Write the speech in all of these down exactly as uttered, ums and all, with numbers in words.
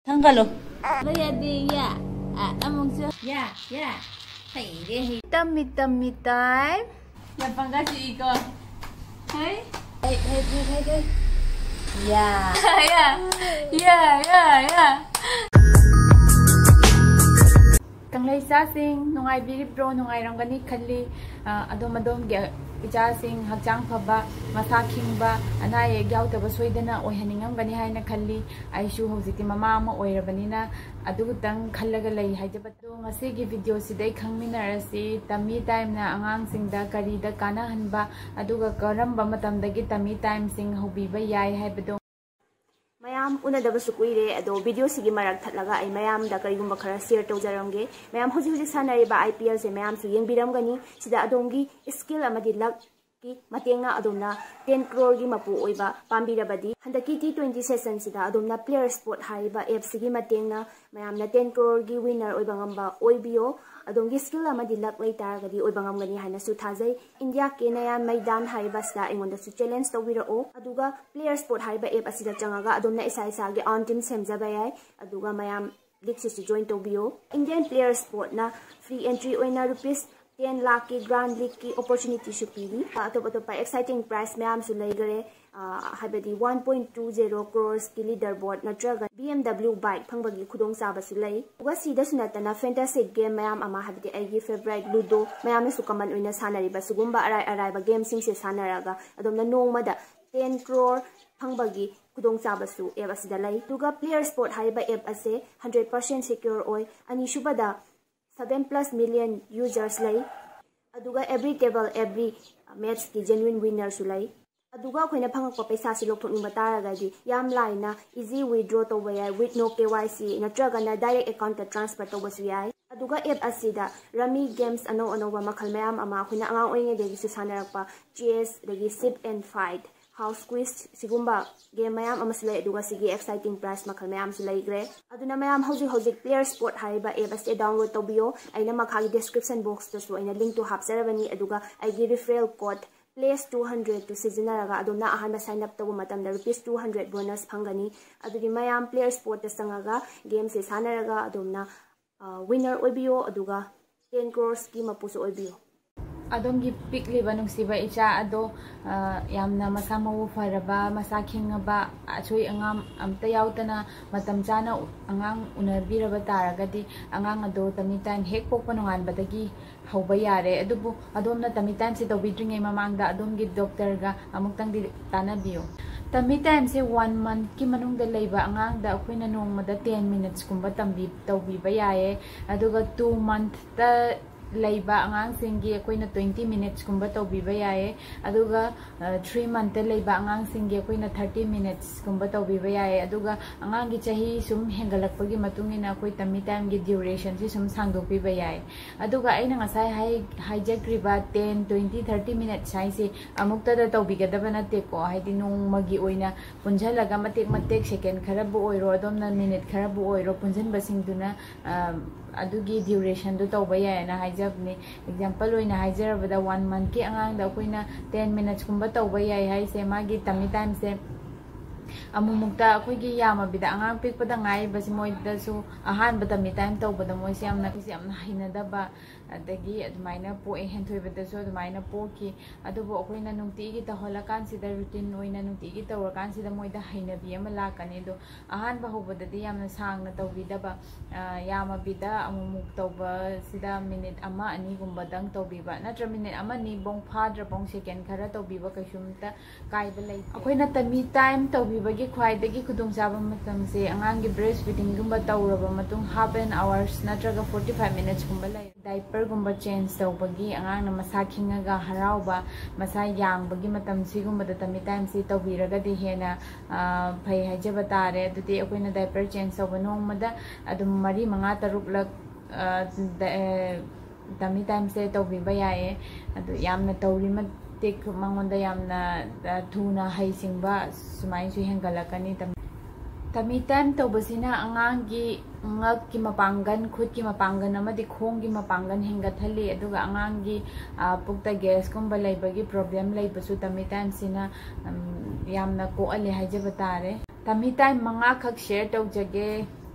ꯊꯥꯡꯒꯠꯂꯣ꯫ ꯌꯥꯗꯦ, ꯌꯥ꯫ ꯑ, ꯑꯃꯨꯛꯁꯨ꯫ ꯌꯥ, ꯌꯥ꯫ ꯍꯩꯔꯦ, ꯍꯩ꯫ ꯇꯝꯃꯤ, ꯇꯝꯃꯤ ꯇꯥꯏ꯫ ꯌꯥ, ꯄꯪꯒꯥꯁꯤ ꯏꯀꯣ꯫ ꯍꯩ꯫ ꯍꯩ, ꯍꯩ, ꯍꯩ, ꯍꯩ, ꯍꯩ꯫ ꯌꯥ꯫ ꯌꯥ, ꯌꯥ, ꯌꯥ, ꯌꯥ꯫ ꯀꯪꯂꯩ ꯏꯆꯥꯁꯤꯡ, ꯅꯨꯡꯉꯥꯏꯕꯤꯔꯤꯕ꯭ꯔꯣ? ꯅꯨꯡꯉꯥꯏꯔꯝꯒꯅꯤ ꯈꯜꯂꯤ꯫ ꯑ, ꯑꯗꯣꯝ ꯑꯗꯣꯝꯒꯤ ꯏꯆꯥꯁꯤꯡ ꯍꯛꯆꯥꯡ ꯐꯕ, ꯃꯁꯥ ꯈꯤꯡꯕ, ꯑꯅꯥ ꯑꯌꯦꯛ ꯌꯥꯎꯗꯕ ꯁꯣꯏꯗꯅ ꯑꯣꯏꯍꯟꯅꯤꯡꯉꯝꯒꯅꯤ ꯍꯥꯏꯅ ꯈꯜꯂꯤ꯫ ꯑꯩꯁꯨ ꯍꯧꯖꯤꯛꯇꯤ ꯃꯃꯥ ꯑꯃ ꯑꯣꯏꯔꯕꯅꯤꯅ ꯑꯗꯨꯇꯪ ꯈꯜꯂꯒ ꯂꯩ ꯍꯥꯏꯖꯕ꯫ ꯑꯗꯣ ꯉꯁꯤꯒꯤ ꯚꯤꯗꯤꯑꯣꯁꯤꯗ ꯑꯩ ꯈꯪꯃꯤꯟꯅꯔꯁꯤ, ꯇꯝꯃꯤ ꯇꯥꯏꯝꯅ ꯑꯉꯥꯡꯁꯤꯡꯗ ꯀꯔꯤꯗ ꯀꯥꯟꯅꯍꯟꯕ, ꯑꯗꯨꯒ ꯀꯔꯝꯕ ꯃꯇꯝꯗꯒꯤ ꯇꯝꯃꯤ ꯇꯥꯏꯝꯁꯤꯡ ꯍꯧꯕꯤꯕ ꯌꯥꯏ ꯍꯥꯏꯕꯗꯣ꯫ ꯃꯌꯥꯝ ꯎꯅꯗꯕꯁꯨ ꯀꯨꯏꯔꯦ, ꯑꯗꯣ ꯚꯤꯗꯤꯑꯣꯁꯤꯒꯤ ꯃꯔꯛ ꯊꯠꯂꯒ ꯑꯩ ꯃꯌꯥꯝꯗ ꯀꯔꯤꯒꯨꯝꯕ ꯈꯔ ꯁꯤꯌꯔ ꯇꯧꯖꯔꯝꯒꯦ꯫ ꯃꯌꯥꯝ ꯍꯧꯖꯤꯛ ꯍꯧꯖꯤꯛ ꯁꯥꯟꯅꯔꯤꯕ ꯑꯥꯏ ꯄꯤ ꯑꯦꯜꯁꯦ ꯃꯌꯥꯝꯁꯨ ꯌꯦꯡꯕꯤꯔꯝꯒꯅꯤ꯫ ꯁꯤꯗ ꯑꯗꯣꯝꯒꯤ ꯁ꯭ꯀꯤꯜ ꯑꯃꯗꯤ ꯂꯛꯀꯤ ꯃꯇꯦꯡꯅ ꯑꯗꯣꯝꯅ ꯇꯦꯟ ꯀ꯭ꯔꯣꯔꯒꯤ ꯃꯄꯨ ꯑꯣꯏꯕ ꯄꯥꯝꯕꯤꯔꯕꯗꯤ, ꯍꯟꯗꯛꯀꯤ ꯇꯤ ꯇ꯭ꯋꯦꯟꯇꯤ ꯁꯦꯁꯟꯁꯤꯗ ꯑꯗꯣꯝꯅ ꯄ꯭ꯂꯦꯌꯔ ꯁ꯭ꯄꯣꯠ ꯍꯥꯏꯔꯤꯕ ꯑꯦꯞꯁꯤꯒꯤ ꯃꯇꯦꯡꯅ ꯃꯌꯥꯝꯅ ꯇꯦꯟ ꯀ꯭ꯔꯣꯔꯒꯤ ꯋꯤꯟꯅꯔ ꯑꯣꯏꯕ ꯉꯝꯕ ꯑꯣꯏꯕꯤꯌꯣ꯫ ꯑꯗꯣꯝꯒꯤ ꯁ꯭ꯀꯤꯜ ꯑꯃꯗꯤ ꯂꯛ ꯂꯩꯇꯥꯔꯒꯗꯤ ꯑꯣꯏꯕ ꯉꯝꯒꯅꯤ ꯍꯥꯏꯅꯁꯨ ꯊꯥꯖꯩ꯫ ꯏꯟꯗꯤꯌꯥ ꯀꯦ ꯅꯌꯥꯟ ꯃꯩꯗꯥꯟ ꯍꯥꯏꯔꯤꯕ ꯑꯁꯤꯗ ꯑꯩꯉꯣꯟꯗꯁꯨ ꯆꯦꯂꯦꯟꯖ ꯇꯧꯕꯤꯔꯛꯑꯣ꯫ ꯑꯗꯨꯒ ꯄ꯭ꯂꯦꯌꯔ ꯁ꯭ꯄꯣꯠ ꯍꯥꯏꯔꯤꯕ ꯑꯦꯞ ꯑꯁꯤꯗ ꯆꯪꯉꯒ ꯑꯗꯣꯝꯅ ꯏꯁꯥ ꯏꯁꯥꯒꯤ ꯑꯥꯔꯟ ꯇꯤꯝ ꯁꯦꯝꯖꯕ ꯌꯥꯏ꯫ ꯑꯗꯨꯒ ꯃꯌꯥꯝ ꯂꯤꯛꯁꯤꯁꯨ ꯖꯣꯏꯟ ꯇꯧꯕꯤꯌꯣ꯫ ꯏꯟꯗꯤꯌꯥꯟ ꯄ꯭ꯂꯦꯌꯔ ꯁ꯭ꯄꯣꯠꯅ ꯐ꯭ꯔꯤ ꯑꯦꯟꯇ꯭ꯔꯤ ꯑꯣꯏꯅ ꯔꯨꯄꯤꯁ ꯇꯦꯟ ꯂꯥꯛꯀꯤ ꯒ꯭ꯔꯥꯟ ꯂꯤꯛꯀꯤ ꯑꯣꯄꯣꯔꯆꯨꯅꯤꯇꯤꯁꯨ ꯄꯤꯔꯤ꯫ ꯑꯇꯣꯞ ꯑꯇꯣꯞꯄ ꯑꯦꯛꯁꯥꯏꯇꯤꯡ ꯄ꯭ꯔꯥꯏꯖ ꯃꯌꯥꯝꯁꯨ ꯂꯩꯈꯔꯦ꯫ ꯑ, ꯍꯥꯏꯕꯗꯤ ꯋꯥꯟ ꯄꯣꯏꯟ ꯇꯨ ꯖꯦꯔꯣ ꯀ꯭ꯔꯣꯔꯁꯀꯤ ꯂꯤꯗꯔ ꯕꯣꯔꯗ ꯅꯠꯇ꯭ꯔꯒ ꯕꯤ ꯑꯦꯝ ꯗꯕ꯭ꯂꯤꯎ ꯕꯥꯏꯛ ꯐꯪꯕꯒꯤ ꯈꯨꯗꯣꯡꯆꯥꯕꯁꯨ ꯂꯩ꯫ ꯑꯗꯨꯒ ꯁꯤꯗꯁꯨ ꯅꯠꯇꯅ ꯐꯦꯟꯇꯥꯁꯤꯛ ꯒꯦꯝ ꯃꯌꯥꯝ ꯑꯃ, ꯍꯥꯏꯕꯗꯤ ꯑꯩꯒꯤ ꯐꯦꯚꯣꯔꯥꯏꯠ ꯂꯨꯗꯣ, ꯃꯌꯥꯝꯅꯁꯨ ꯀꯃꯟ ꯑꯣꯏꯅ ꯁꯥꯟꯅꯔꯤꯕ ꯁꯤꯒꯨꯝꯕ ꯑꯔꯥꯏ ꯑꯔꯥꯏꯕ ꯒꯦꯝꯁꯤꯡꯁꯦ ꯁꯥꯟꯅꯔꯒ ꯑꯗꯣꯝꯅ ꯅꯣꯡꯃꯗ ꯇꯦꯟ ꯀ꯭ꯔꯣꯔ ꯐꯪꯕꯒꯤ ꯈꯨꯗꯣꯡꯆꯥꯕꯁꯨ ꯑꯦꯞ ꯑꯁꯤꯗ ꯂꯩ꯫ ꯑꯗꯨꯒ ꯄ꯭ꯂꯦꯌꯔ ꯁ꯭ꯄꯣꯠ ꯍꯥꯏꯔꯤꯕ ꯑꯦꯞ ꯑꯁꯦ ꯍꯟꯗ꯭ꯔꯦꯠ ꯄꯥꯔꯁꯦꯟ ꯁꯦꯀ꯭ꯌꯣꯔ ꯑꯣꯏ꯫ ꯑꯅꯤꯁꯨꯕꯗ ꯁꯚꯦꯟ ꯄ꯭ꯂꯁ ꯃꯤꯂꯤꯌꯟ ꯌꯨꯖꯔꯁ ꯂꯩ꯫ ꯑꯗꯨꯒ every table, every matchꯀꯤ genuine winnerꯁꯨ ꯂꯩ꯫ ꯑꯗꯨꯒ ꯑꯩꯈꯣꯏꯅ ꯐꯪꯉꯛꯄ ꯄꯩꯁꯥꯁꯤ ꯂꯧꯊꯣꯛꯅꯤꯡꯕ ꯇꯥꯔꯒꯗꯤ ꯌꯥꯝ ꯂꯥꯏꯅ easy withdraw ꯇꯧꯕ ꯌꯥꯏ, with no K Y C, ꯅꯠꯇ꯭ꯔꯒꯅ direct accountꯇ transfer ꯇꯧꯕꯁꯨ ꯌꯥꯏ꯫ ꯑꯗꯨꯒ ꯑꯦꯞ ꯑꯁꯤꯗ ꯔꯃꯤ ꯒꯦꯝꯁ ꯑꯅꯧ ꯑꯅꯧꯕ ꯃꯈꯜ ꯃꯌꯥꯝ ꯑꯃ, ꯑꯩꯈꯣꯏꯅ ꯑꯉꯥꯡ ꯑꯣꯏꯔꯤꯉꯩꯗꯒꯤꯁꯨ ꯁꯥꯟꯅꯔꯛꯄ ꯆꯦꯁ, ꯑꯗꯒꯤ ship and fight, house quiz, ꯁꯤꯒꯨꯝꯕ ꯒꯦꯝ ꯃꯌꯥꯝ ꯑꯃꯁꯨ ꯂꯩ꯫ ꯑꯗꯨꯒ ꯁꯤꯒꯤ ꯑꯦꯛꯁꯥꯏꯇꯤꯡ ꯄ꯭ꯔꯥꯏꯖ ꯃꯈꯜ ꯃꯌꯥꯝꯁꯨ ꯂꯩꯈ꯭ꯔꯦ꯫ ꯑꯗꯨꯅ ꯃꯌꯥꯝ ꯍꯧꯖꯤꯛ ꯍꯧꯖꯤꯛ ꯄ꯭ꯂꯦꯌꯔ ꯁ꯭ꯄꯣꯠ ꯍꯥꯏꯔꯤꯕ ꯑꯦꯞ ꯑꯁꯦ ꯗꯥꯎꯟꯂꯣꯗ ꯇꯧꯕꯤꯌꯣ꯫ ꯑꯩꯅ ꯃꯈꯥꯒꯤ ꯗꯤꯁꯀ꯭ꯔꯤꯞꯁꯟ ꯕꯣꯛꯁꯇꯁꯨ ꯑꯩꯅ ꯂꯤꯡꯛꯇꯨ ꯍꯥꯞꯆꯔꯕꯅꯤ꯫ ꯑꯗꯨꯒ ꯑꯩꯒꯤ referral code Pledge two hundred two ꯁꯤꯖꯤꯟꯅꯔꯒ ꯑꯗꯣꯝꯅ ꯑꯍꯥꯟꯕ sign up ꯇꯧꯕ ꯃꯇꯝꯗ rupees two hundred bonus ꯐꯪꯒꯅꯤ꯫ ꯑꯗꯨꯗꯤ ꯃꯌꯥꯝ Player Sport ꯇ ꯆꯪꯉꯒ game ꯁꯦ ꯁꯥꯟꯅꯔꯒ ꯑꯗꯣꯝꯅ winner ꯑꯣꯏꯕꯤꯌꯣ, ꯑꯗꯨꯒ ten crores ꯀꯤ ꯃꯄꯨꯁꯨ ꯑꯣꯏꯕꯤꯌꯣ꯫ ꯑꯗꯣꯝꯒꯤ ꯄꯤꯛꯂꯤꯕ ꯅꯨꯡꯁꯤꯕ ꯏꯆꯥ ꯑꯗꯣ, ꯑ, ꯌꯥꯝꯅ ꯃꯁꯥ ꯃꯎ ꯐꯔꯕ, ꯃꯁꯥ ꯈꯤꯡꯉꯕ, ꯑꯁꯣꯏ ꯑꯉꯥꯝ ꯑꯝꯇ ꯌꯥꯎꯗꯅ ꯃꯇꯝ ꯆꯥꯅ ꯑꯉꯥꯡ ꯎꯅꯕꯤꯔꯕ ꯇꯥꯔꯒꯗꯤ, ꯑꯉꯥꯡ ꯑꯗꯣ tummy time ꯍꯦꯛ ꯄꯣꯛꯄ ꯅꯣꯡꯉꯥꯟꯕꯗꯒꯤ ꯍꯧꯕ ꯌꯥꯔꯦ꯫ ꯑꯗꯨꯕꯨ ꯑꯗꯣꯝꯅ tummy time ꯁꯦ ꯇꯧꯕꯤꯗ꯭ꯔꯤꯉꯩ ꯃꯃꯥꯡꯗ ꯑꯗꯣꯝꯒꯤ doctor ꯒ ꯑꯃꯨꯛꯇꯪꯗꯤ ꯇꯥꯟꯅꯕꯤꯌꯨ꯫ Tummy time ꯁꯦ one month ꯀꯤ ꯃꯅꯨꯡꯗ ꯂꯩꯕ ꯑꯉꯥꯡꯗ ꯑꯩꯈꯣꯏꯅ ꯅꯣꯡꯃꯗ ten minutes ꯀꯨꯝꯕ ꯇꯝꯕꯤ-, ꯇꯧꯕꯤꯕ ꯌꯥꯏꯌꯦ꯫ ꯑꯗꯨꯒ two month ꯇ ꯂꯩꯕ ꯑꯉꯥꯡꯁꯤꯡꯒꯤ ꯑꯩꯈꯣꯏꯅ twenty minutes ꯀꯨꯝꯕ ꯇꯧꯕꯤꯕ ꯌꯥꯏꯌꯦ꯫ ꯑꯗꯨꯒ, ꯑ, three month ꯇ ꯂꯩꯕ ꯑꯉꯥꯡꯁꯤꯡꯒꯤ ꯑꯩꯈꯣꯏꯅ thirty minutes ꯀꯨꯝꯕ ꯇꯧꯕꯤꯕ ꯌꯥꯏꯌꯦ꯫ ꯑꯗꯨꯒ ꯑꯉꯥꯡꯒꯤ ꯆꯍꯤ ꯁꯨꯝ ꯍꯦꯟꯒꯠꯂꯛꯄꯒꯤ ꯃꯇꯨꯡ ꯏꯟꯅ ꯑꯩꯈꯣꯏ tummy time ꯒꯤ duration ꯁꯤ ꯁꯨꯝ ꯁꯥꯡꯗꯣꯛꯄꯤꯕ ꯌꯥꯏ꯫ ꯑꯗꯨꯒ ꯑꯩꯅ ꯉꯁꯥꯏ ꯍꯥꯏ-, ꯍꯥꯏꯖꯈ꯭ꯔꯤꯕ ten, twenty, thirty minutes ꯍꯥꯏꯁꯦ ꯑꯃꯨꯛꯇꯗ ꯇꯧꯕꯤꯒꯗꯕ ꯅꯠꯇꯦꯀꯣ꯫ ꯍꯥꯏꯗꯤ ꯅꯣꯡꯃꯒꯤ ꯑꯣꯏꯅ ꯄꯨꯟꯁꯤꯜꯂꯒ ꯃꯇꯦꯛ ꯃꯇꯦꯛ second ꯈꯔꯕꯨ ꯑꯣꯏꯔꯣ, ꯑꯗꯣꯝꯅ minute ꯈꯔꯕꯨ ꯑꯣꯏꯔꯣ, ꯄꯨꯟꯁꯤꯟꯕꯁꯤꯡꯗꯨꯅ, ꯑ, ꯑꯗꯨꯒꯤ duration ꯗꯨ ꯇꯧꯕ ꯌꯥꯏꯌꯦꯅ ꯍꯥꯏꯖꯕꯅꯤ꯫ Example ꯑꯣꯏꯅ ꯍꯥꯏꯖꯔꯕꯗ, one month ꯀꯤ ꯑꯉꯥꯡꯗ ꯑꯩꯈꯣꯏꯅ ten minutes ꯀꯨꯝꯕ ꯇꯧꯕ ꯌꯥꯏ ꯍꯥꯏꯁꯦ, ꯃꯥꯒꯤ tummy time ꯁꯦ ꯑꯃꯨꯛꯃꯨꯛꯇ ꯑꯩꯈꯣꯏꯒꯤ ꯌꯥꯝꯃꯕꯤꯗ ꯑꯉꯥꯡ ꯄꯤꯛꯄꯗ ꯉꯥꯏꯔꯤꯕꯁꯤ ꯃꯣꯏꯗꯁꯨ ꯑꯍꯥꯟꯕ tummy time ꯇꯧꯕꯗ ꯃꯣꯏꯁꯦ ꯌꯥꯝꯅ, ꯌꯥꯝꯅ ꯍꯩꯅꯗꯕ, ꯑꯗꯒꯤ ꯑꯗꯨꯃꯥꯏꯅ ꯄꯣꯛꯑꯦ, ꯍꯦꯟꯊꯣꯏꯕꯗꯁꯨ ꯑꯗꯨꯃꯥꯏꯅ ꯄꯣꯛꯈꯤ꯫ ꯑꯗꯨꯕꯨ ꯑꯩꯈꯣꯏꯅ ꯅꯨꯡꯇꯤꯒꯤ ꯇꯧꯍꯜꯂꯀꯥꯟꯁꯤꯗ, routine ꯑꯣꯏꯅ ꯅꯨꯡꯇꯤꯒꯤ ꯇꯧꯔꯀꯥꯟꯁꯤꯗ ꯃꯣꯏꯗ ꯍꯩꯅꯕꯤ ꯑꯃ ꯂꯥꯛꯀꯅꯤ꯫ ꯑꯗꯣ ꯑꯍꯥꯟꯕ ꯍꯧꯕꯗꯗꯤ ꯌꯥꯝꯅ ꯁꯥꯡꯅ ꯇꯧꯕꯤꯗꯕ, ꯑ, ꯌꯥꯝꯃꯕꯤꯗ ꯑꯃꯨꯛꯃꯨꯛ ꯇꯧꯕꯁꯤꯗ minute ꯑꯃ ꯑꯅꯤꯒꯨꯝꯕꯗꯪ ꯇꯧꯕꯤꯕ, ꯅꯠꯇ꯭ꯔ minute ꯑꯃ ꯑꯅꯤꯐꯧ ꯐꯥꯗ꯭ꯔꯐꯧ second ꯈꯔ ꯇꯧꯕꯤꯕ ꯀꯩꯁꯨꯝꯇ ꯀꯥꯏꯕ ꯂꯩꯇꯦ꯫ ꯑꯩꯈꯣꯏꯅ tummy time ꯇꯧꯕꯤꯕꯒꯤ ꯈ꯭ꯋꯥꯏꯗꯒꯤ ꯈꯨꯗꯣꯡꯆꯥꯕ ꯃꯇꯝꯁꯦ ꯑꯉꯥꯡꯒꯤ breast feeding ꯒꯨꯝꯕ ꯇꯧꯔꯕ ꯃꯇꯨꯡ half an hours ꯅꯠꯇ꯭ꯔꯒ forty five minutes ꯀꯨꯝꯕ ꯂꯩ꯫ Diaper ꯒꯨꯝꯕ change ꯇꯧꯕꯒꯤ, ꯑꯉꯥꯡꯅ ꯃꯁꯥ ꯈꯤꯡꯉꯒ ꯍꯔꯥꯎꯕ, ꯃꯁꯥ ꯌꯥꯡꯕꯒꯤ ꯃꯇꯝ ꯁꯤꯒꯨꯝꯕꯗ tummy time ꯁꯤ ꯇꯧꯕꯤꯔꯒꯗꯤ ꯍꯦꯟꯅ, ꯑ, ꯐꯩ ꯍꯥꯏꯖꯕ ꯇꯥꯔꯦ꯫ ꯑꯗꯨꯗꯤ ꯑꯩꯈꯣꯏꯅ diaper change ꯇꯧꯕ ꯅꯣꯡꯃꯗ ꯑꯗꯨꯝ ꯃꯔꯤ, ꯃꯉꯥ, ꯇꯔꯨꯛꯂꯛ, ꯑ, ꯗ-, ꯑ, tummy time ꯁꯦ ꯇꯧꯕꯤꯕ ꯌꯥꯏꯌꯦ꯫ ꯑꯗꯨ ꯌꯥꯝꯅ ꯇꯧꯔꯤ ꯃꯇꯤꯛ ꯃꯉꯣꯟꯗ ꯌꯥꯝꯅ, ꯑ, ꯊꯨꯅ ꯍꯩꯁꯤꯡꯕ ꯁꯨꯃꯥꯏꯅꯁꯨ ꯍꯦꯟꯒꯠꯂꯛꯀꯅꯤ꯫ ꯇꯝ-, Tummy time ꯇꯧꯕꯁꯤꯅ ꯑꯉꯥꯡꯒꯤ ꯉꯛꯀꯤ ꯃꯄꯥꯡꯒꯜ, ꯈꯨꯠꯀꯤ ꯃꯄꯥꯡꯒꯜ ꯑꯃꯗꯤ ꯈꯣꯡꯒꯤ ꯃꯄꯥꯡꯒꯜ ꯍꯦꯟꯒꯠꯍꯜꯂꯤ, ꯑꯗꯨꯒ ꯑꯉꯥꯡꯒꯤ, ꯑ, ꯄꯨꯛꯇ ꯒ꯭ꯌꯥꯁꯀꯨꯝꯕ ꯂꯩꯕꯒꯤ ꯄ꯭ꯔꯣꯕ꯭ꯂꯦꯝ ꯂꯩꯕꯁꯨ ꯇꯃꯤ ꯇꯥꯏꯝꯁꯤꯅ, ꯎꯝ, ꯌꯥꯝꯅ ꯀꯣꯛꯍꯜꯂꯦ ꯍꯥꯏꯖꯕ ꯇꯥꯔꯦ꯫ ꯇꯃꯤ ꯇꯥꯏꯝ ꯃꯉꯥꯈꯛ ꯁꯤꯌꯔ ꯇꯧꯖꯒꯦ,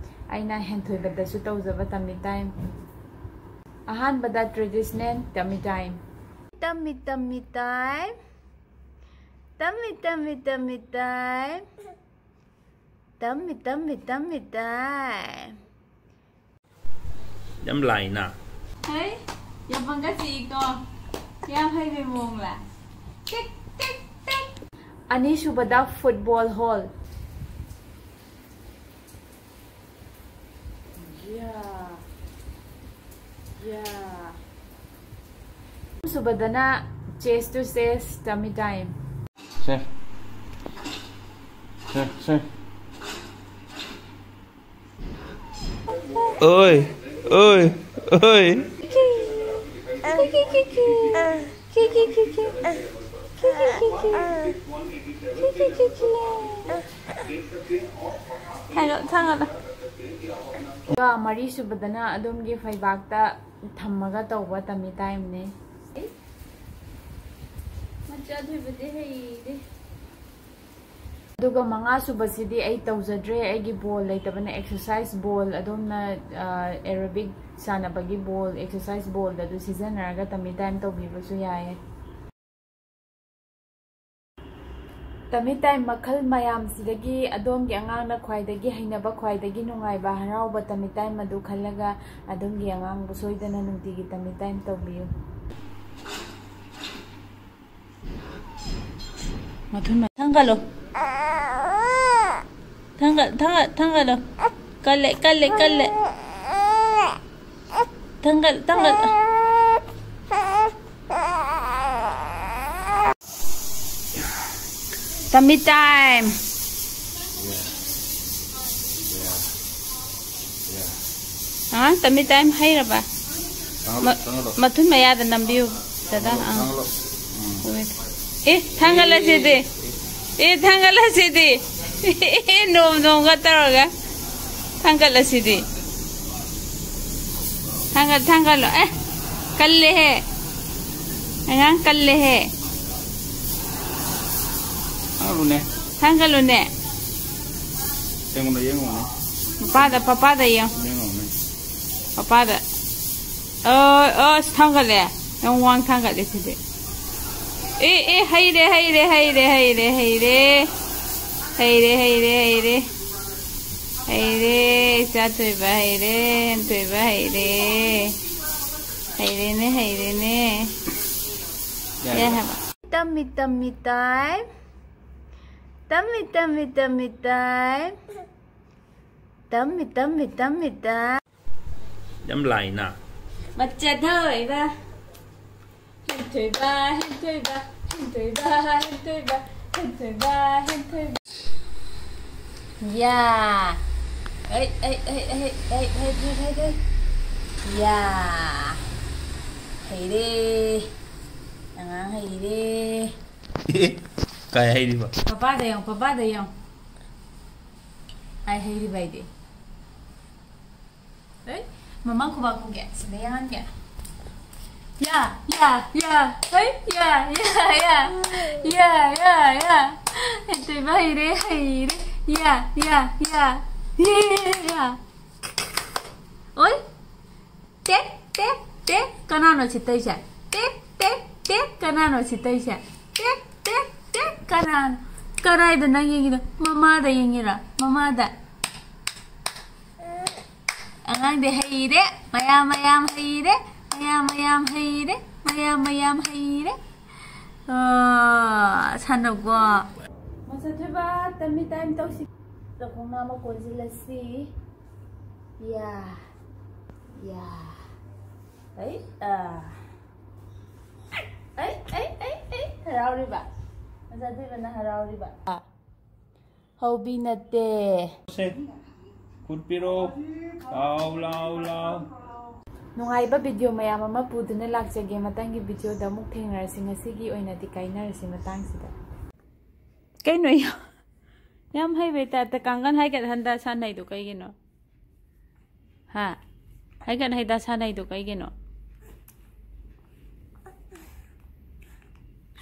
ꯑꯩꯅ ꯍꯦꯟꯊꯣꯏꯕꯗꯁꯨ ꯇꯧꯖꯕ ꯇꯃꯤ ꯇꯥꯏꯝ꯫ ꯑꯍꯥꯟꯕꯗ ꯇ꯭ꯔꯦꯗꯤꯁꯅꯦꯜ ꯇꯃꯤ ꯇꯥꯏꯝ꯫ ꯇꯃꯤ ꯇꯃꯤ ꯇꯥꯏꯝ꯫ ꯇꯃꯤ ꯇꯃꯤ ꯇꯃꯤ ꯇꯥꯏꯝ꯫ ꯇꯝꯃꯤ ꯇꯝꯃꯤ ꯇꯝꯃꯤ ꯇꯥꯏ꯫ ꯌꯥꯝ ꯂꯥꯏꯅ꯫ ꯍꯩ, ꯌꯥꯝ ꯄꯪꯒꯠ ꯆꯤꯛꯏꯀꯣ꯫ ꯌꯥꯝ ꯍꯩꯕꯩ ꯃꯑꯣꯡꯂ꯫ ꯇꯤꯛ, ꯇꯤꯛ, ꯇꯤꯛ꯫ ꯑꯅꯤꯁꯨꯕꯗ ꯐꯨꯠꯕꯣꯜ ꯍꯣꯜ꯫ ꯌꯥ꯫ ꯌꯥ꯫ ꯑꯍꯨꯝꯁꯨꯕꯗꯅ ꯆꯦꯁ ꯇꯨ ꯆꯦꯁ ꯇꯃꯤ ꯇꯥꯏꯝ꯫ ꯁꯦ꯫ ꯁꯦ, ꯁꯦ꯫ ꯑꯣꯏ, ꯑꯣꯏ, ꯑꯣꯏ꯫ ꯍꯥꯏꯔꯣ, ꯊꯥꯡꯒꯠꯂꯣ꯫ ꯑꯗꯨꯒ ꯃꯔꯤꯁꯨꯕꯗꯅ ꯑꯗꯣꯝꯒꯤ ꯐꯩꯕꯥꯛꯇ ꯊꯝꯃꯒ ꯇꯧꯕ ꯇꯃꯤ ꯇꯥꯏꯝꯅꯦ꯫ ꯃꯆꯥ ꯊꯣꯏꯕꯗꯤ ꯍꯩꯗꯦ꯫ ꯑꯗꯨꯒ ꯃꯉꯥꯁꯨꯕꯁꯤꯗꯤ ꯑꯩ ꯇꯧꯖꯗ꯭ꯔꯦ, ꯑꯩꯒꯤ ꯕꯣꯜ ꯂꯩꯇꯕꯅ ꯑꯦꯛꯁꯔꯁꯥꯏꯁ ꯕꯣꯜ, ꯑꯗꯣꯝꯅ, ꯑ, ꯑꯦꯔꯣꯕꯤꯛ ꯁꯥꯟꯅꯕꯒꯤ ꯕꯣꯜ, ꯑꯦꯛꯁꯔꯁꯥꯏꯁ ꯕꯣꯜꯗ ꯑꯗꯨ ꯁꯤꯖꯤꯟꯅꯔꯒ ꯇꯃꯤ ꯇꯥꯏꯝ ꯇꯧꯕꯤꯕꯁꯨ ꯌꯥꯏꯌꯦ꯫ ꯇꯃꯤ ꯇꯥꯏꯝ ꯃꯈꯜ ꯃꯌꯥꯝꯁꯤꯗꯒꯤ ꯑꯗꯣꯝꯒꯤ ꯑꯉꯥꯡꯅ ꯈ꯭ꯋꯥꯏꯗꯒꯤ ꯍꯩꯅꯕ, ꯈ꯭ꯋꯥꯏꯗꯒꯤ ꯅꯨꯡꯉꯥꯏꯕ, ꯍꯔꯥꯎꯕ ꯇꯃꯤ ꯇꯥꯏꯝ ꯑꯗꯨ ꯈꯜꯂꯒ ꯑꯗꯣꯝꯒꯤ ꯑꯉꯥꯡꯕꯨ ꯁꯣꯏꯗꯅ ꯅꯨꯡꯇꯤꯒꯤ ꯇꯃꯤ ꯇꯥꯏꯝ ꯇꯧꯕꯤꯌꯨ꯫ ꯃꯊꯨꯟ ꯃ-, ꯊꯥꯡꯒꯠꯂꯣ꯫ ꯊꯥꯡꯒꯠ, ꯊꯥꯡꯒꯠ, ꯊꯥꯡꯒꯠꯂꯣ꯫ ꯀꯜꯂꯦ, ꯀꯜꯂꯦ, ꯀꯜꯂꯦ꯫ ꯊꯥꯡꯒꯠ, ꯊꯥꯡꯒꯠ꯫ ꯇꯃꯤ ꯇꯥꯏꯝ꯫ ꯑꯥ, ꯇꯃꯤ ꯇꯥꯏꯝ ꯍꯩꯔꯕ? ꯊꯥꯡꯒꯠꯂꯣ, ꯃ-, ꯊꯥꯡꯒꯠꯂꯣ꯫ ꯃꯊꯨꯟ ꯃꯌꯥꯗ ꯅꯝꯕꯤꯌꯨ, ꯗꯗꯥ꯫ ꯊꯥꯡꯒꯠꯂꯣ, ꯑꯥ꯫ ꯊꯥꯡꯒꯠꯂꯣ꯫ ꯎꯝ꯫ ꯑꯦ, ꯊꯥꯡꯒꯠꯂꯁꯤꯗꯤ꯫ ꯑꯦ, ꯊꯥꯡꯒꯠꯂꯁꯤꯗꯤ꯫ ꯅꯣꯝ ꯅꯣꯝꯒ ꯇꯧꯔꯒ ꯊꯥꯡꯒꯠꯂꯁꯤꯗꯤ꯫ ꯊꯥꯡꯒꯠ ꯊꯥꯡꯒꯠꯂꯣ꯫ ꯑꯦ, ꯀꯜꯂꯦꯍꯦ꯫ ꯑꯉꯥꯡ ꯀꯜꯂꯦꯍꯦ꯫ ꯊꯥꯡꯒꯠꯂꯨꯅꯦ꯫ ꯊꯥꯡꯒꯠꯂꯨꯅꯦ꯫ ꯌꯦꯡꯉꯨꯅꯦ, ꯌꯦꯡꯉꯨꯅꯦ꯫ ꯄꯄꯥꯗ, ꯄꯄꯥꯗ ꯌꯦꯡꯉꯨ꯫ ꯌꯦꯡꯉꯨꯅꯦ꯫ ꯄꯄꯥꯗ꯫ ꯑꯣ, ꯑꯣ, ꯑꯁ, ꯊꯥꯡꯒꯠꯂꯦ꯫ ꯌꯥꯝ ꯋꯥꯡ ꯊꯥꯡꯒꯠꯂꯦ ꯁꯤꯗꯤ꯫ ꯑꯦ, ꯑꯦ, ꯍꯩꯔꯦ, ꯍꯩꯔꯦ, ꯍꯩꯔꯦ, ꯍꯩꯔꯦ, ꯍꯩꯔꯦ꯫ ꯍꯩꯔꯦ, ꯍꯩꯔꯦ, ꯍꯩꯔꯦ꯫ ꯍꯩꯔꯦ, ꯏꯆꯥ ꯊꯣꯏꯕ ꯍꯩꯔꯦ, ꯍꯦꯟꯊꯣꯏꯕ ꯍꯩꯔꯦ꯫ ꯍꯩꯔꯦꯅꯦ, ꯍꯩꯔꯦꯅꯦ꯫ ꯌꯥꯏ ꯍꯥꯏꯕ꯫ ꯇꯝꯃꯤ, ꯇꯝꯃꯤ ꯇꯥꯏ꯫ ꯇꯝꯃꯤ, ꯇꯝꯃꯤ, ꯇꯝꯃꯤ ꯇꯥꯏ꯫ ꯇꯝꯃꯤ, ꯇꯝꯃꯤ, ꯇꯝꯃꯤ ꯇꯥꯏ꯫ ꯌꯥꯝ ꯂꯥꯏꯅ꯫ ꯃꯆꯥ ꯊꯣꯏꯕ꯫ ꯍꯦꯟꯊꯣꯏꯕ, ꯍꯦꯟꯊꯣꯏꯕ, ꯍꯦꯟꯊꯣꯏꯕ, ꯍꯦꯟꯊꯣꯏꯕ, ꯍꯦꯟꯊꯣꯏꯕ, ꯍꯦꯟꯊꯣꯏꯕ꯫ ꯌꯥ꯫ ꯑꯩ, ꯑꯩ, ꯑꯩ꯫ ꯌꯥ꯫ ꯍꯩꯔꯦ꯫ ꯑꯉꯥꯡ ꯍꯩꯔꯦ꯫ ꯀꯥꯏ ꯍꯩꯔꯤꯕ? ꯄꯄꯥꯗ ꯌꯦꯡꯉꯣ, ꯄꯄꯥꯗ ꯌꯦꯡꯉꯣ꯫ ꯑꯩ ꯍꯩꯔꯤꯕ ꯑꯩꯗꯤ꯫ ꯑꯦ, ꯃꯃꯥ ꯈꯨꯕꯥꯛ ꯈꯨꯒꯦ꯫ ꯁꯤꯗ ꯌꯥꯍꯟꯒꯦ꯫ ꯌꯥ, ꯌꯥ, ꯌꯥ꯫ ꯍꯩ, ꯌꯥ, ꯌꯥ, ꯌꯥ꯫ ꯌꯥ, ꯌꯥ, ꯌꯥ꯫ ꯍꯦꯟꯊꯣꯏꯕ ꯍꯩꯔꯦ, ꯍꯩꯔꯦ꯫ ꯌꯥ, ꯌꯥ, ꯌꯥ꯫ ꯌꯦ, ꯌꯥ꯫ ꯑꯣꯏ꯫ ꯇꯦꯛ, ꯇꯦꯛ, ꯇꯦꯛ꯫ ꯀꯅꯥꯅꯣ ꯁꯤ ꯇꯧꯔꯤꯁꯦ? ꯇꯦꯛ, ꯇꯦꯛ, ꯇꯦꯛ꯫ ꯀꯅꯥꯅꯣ ꯁꯤ ꯇꯧꯔꯤꯁꯦ? ꯇꯦꯛ, ꯇꯦꯛ, ꯇꯦꯛ꯫ ꯀꯅꯥꯅꯣ? ꯀꯗꯥꯏꯗ ꯅꯪ ꯌꯦꯡꯉꯤꯅꯣ? ꯃꯃꯥꯗ ꯌꯦꯡꯉꯤꯔꯣ? ꯃꯃꯥꯗ꯫ ꯑꯉꯥꯡꯗꯤ ꯍꯩꯔꯦ꯫ ꯃꯌꯥꯝ, ꯃꯌꯥꯝ ꯍꯩꯔꯦ꯫ ꯃꯌꯥꯝ, ꯃꯌꯥꯝ ꯍꯩꯔꯦ꯫ ꯃꯌꯥꯝ, ꯃꯌꯥꯝ ꯍꯩꯔꯦ꯫ ꯑꯣ, ꯁꯥꯟꯅꯧꯀꯣ꯫ ꯃꯆꯥ ꯊꯣꯏꯕ, ꯇꯝꯃꯤ ꯇꯥꯏꯝ ꯇꯧꯁꯤ꯫ ꯆꯥꯛꯈꯣꯡ ꯅꯥꯝꯃ ꯀꯣꯟꯁꯤꯜꯂꯁꯤ꯫ ꯌꯥ, ꯌꯥ꯫ ꯑꯩ, ꯑꯥ꯫ ꯑꯩ, ꯑꯩ, ꯑꯩ, ꯑꯩ, ꯍꯔꯥꯎꯔꯤꯕ꯫ ꯃꯆꯥ ꯊꯣꯏꯕꯅ ꯍꯔꯥꯎꯔꯤꯕ꯫ ꯍꯧꯕꯤ ꯅꯠꯇꯦ꯫ ꯁꯦ, ꯈꯨꯠ ꯄꯤꯔꯛꯑꯣ꯫ ꯂꯥꯎ, ꯂꯥꯎ, ꯂꯥꯎ꯫ ꯅꯨꯡꯉꯥꯏꯕ ꯚꯤꯗꯤꯑꯣ ꯃꯌꯥꯝ ꯑꯃ ꯄꯨꯗꯨꯅ ꯂꯥꯛꯆꯒꯦ꯫ ꯃꯊꯪꯒꯤ ꯚꯤꯗꯤꯑꯣꯗ ꯑꯃꯨꯛ ꯊꯦꯡꯅꯔꯁꯤ꯫ ꯉꯁꯤꯒꯤ ꯑꯣꯏꯅꯗꯤ ꯀꯥꯏꯅꯔꯁꯤ ꯃꯇꯥꯡꯁꯤꯗ꯫ ꯀꯩꯅꯣ? ꯌꯥꯝ ꯍꯩꯕꯩ ꯇꯥꯏꯞꯇ ꯀꯥꯡꯒꯟ ꯍꯥꯏꯒꯠ ꯍꯟꯗ ꯁꯥꯟꯅꯩꯗꯣ ꯀꯩꯒꯤꯅꯣ? ꯍꯥ? ꯍꯥꯏꯒꯠ ꯍꯟꯗ ꯁꯥꯟꯅꯩꯗꯣ ꯀꯩꯒꯤꯅꯣ?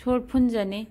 ꯁꯣꯔ ꯐꯨꯟꯖꯅꯤ꯫